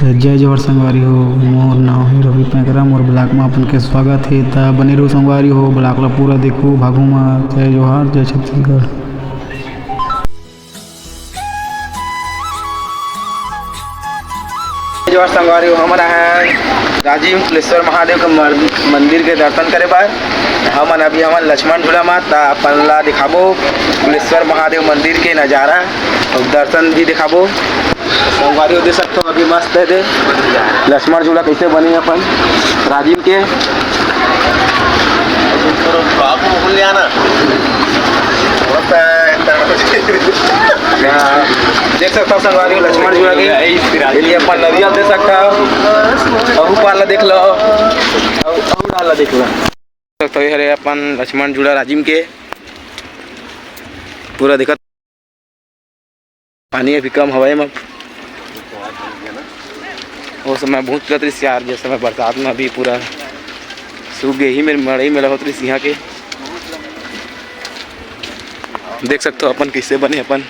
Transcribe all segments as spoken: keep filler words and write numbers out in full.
जय जोहार संगवारी हो, मोर नाव हे रवि पैकरा, मोर vlog म अपन के स्वागत हे। त बने रहू संगवारी हो, vlog ला पूरा देखू, भागू मत। जय जोहार, जय छत्तीसगढ़। जय जोहार संगवारी हो, हमन आए हन राजिम कुलेश्वर महादेव के मर-, मंदिर के दर्शन करे बर। हमन अभी हमन लक्ष्मण झूला म, त अपन ला दिखाबो कुलेश्वर महादेव मंदिर के नजारा, अउ दर्शन भी दिखाबो। संगवारी हो, देख सकथो, अभी मस्त हे दे लक्ष्मण झूला कइसे बने अपन राजिम के। बाबू बोल लिया ना। देख सकथो संगवारी हो, लक्ष्मण झूला के ये अपन नरियल देख सकथो। अहू पार ला देख लो, अहू, अहू डाल ला देख लो। देख सकथो, ये हरे अपन लक्ष्मण झूला राजिम के पूरा दिखत। पानी अभी कम हवय एमा। ओ समय बहुत चलत रहिस यार, जे समय बरसात में अभी पूरा सूख गे ही, मेर मड़ई मेला होत रहिस इहाँ के। देख सकथो अपन कइसे बने अपन।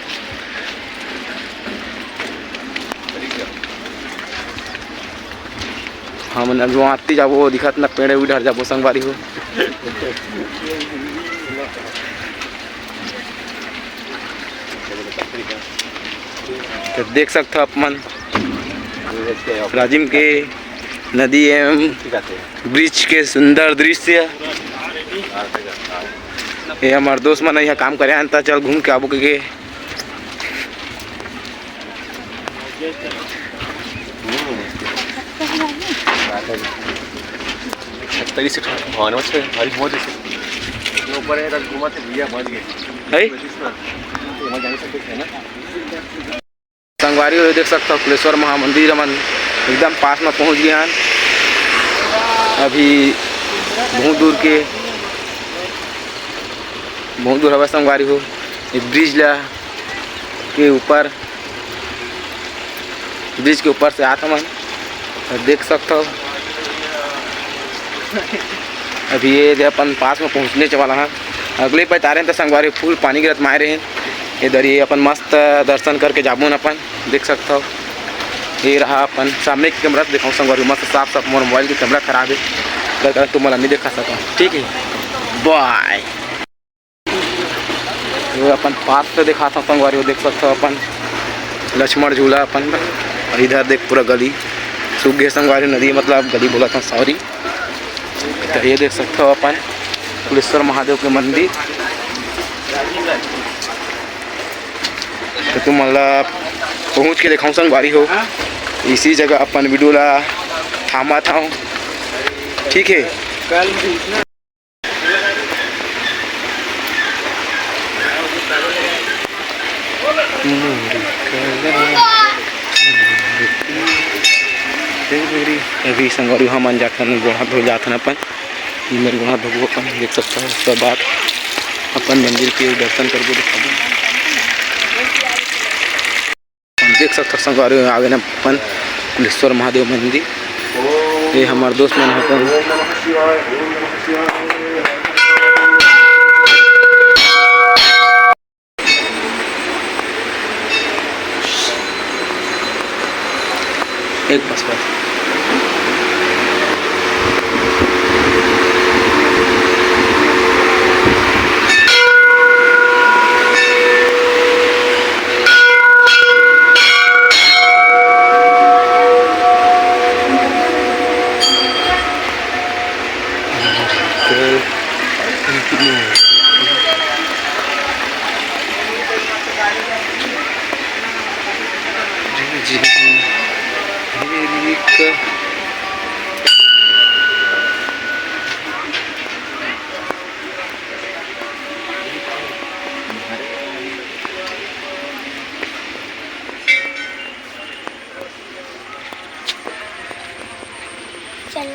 हमन अब जो आती जाबो, दिखत ना पेड़ उड़ हर जाबो संगवारी हो। त देख सकथो आप मन राजिम के नदी एवं ब्रिज के सुंदर दृश्य। ये हमर दोस्त मन यहाँ काम करे आन, त चल घूम के आबो के। छत्तीस से भवन में से हरी मोदी से जो ऊपर है, तब घुमा थे भैया, पहुंच गए। है? तो वहाँ जाने से कुछ है ना। संगवारी हो, देख सकथो कुलेश्वर महामंदिर हमन एकदम पास में पहुंच गए हन। अभी बहुत दूर के, बहुत दूर हवय संगवारी हो। ये ब्रिज ला के ऊपर, ब्रिज के ऊपर से आत हमन, त देख सकथव। अभी ये दे अपन पास में पहुँचने वाला हन। अगले पइत आरेन त संगवारी फुल पानी गिरत माय रहिन। ये दरी अपन मस्त दर्शन करके जाबो न अपन, देख सकथव। ये रहा अपन सामने के कैमरा से देखाऊँ संगवारी, मस्त साफ साफ। मोर मोबाइल के कैमरा खराब है, त तुमन ला नहीं देखा सकूँ। ठीक है, बाय। ये अपन पास से दिखाता हूँ संगवारी, वो देख सकते हो अपन लक्ष्मण झूला अपन। और इधर देख पूरा गली सूख गए संगवारी, नदी मतलब गली बोला था, सॉरी। तो ये देख सकते हो अपन कुलेश्वर महादेव के मंदिर। तो तुम मतलब पहुँच के दिखाऊँ संगवारी हो, इसी जगह अपन वीडियो ला थामा था। ठीक है। अभी संगवारी हमन जाथन, गोड़ हाथ धो जाथन अपन। इमर गोड़ हाथ धोबो अपन, देख सकता हो। उसके बाद अपन मंदिर के दर्शन करबो, दिखाबो। अपन देख सकथव संगवारी, आगे न अपन कुलेश्वर महादेव मंदिर। ये हमर दोस्त मन अपन एक बस, बस। चलो।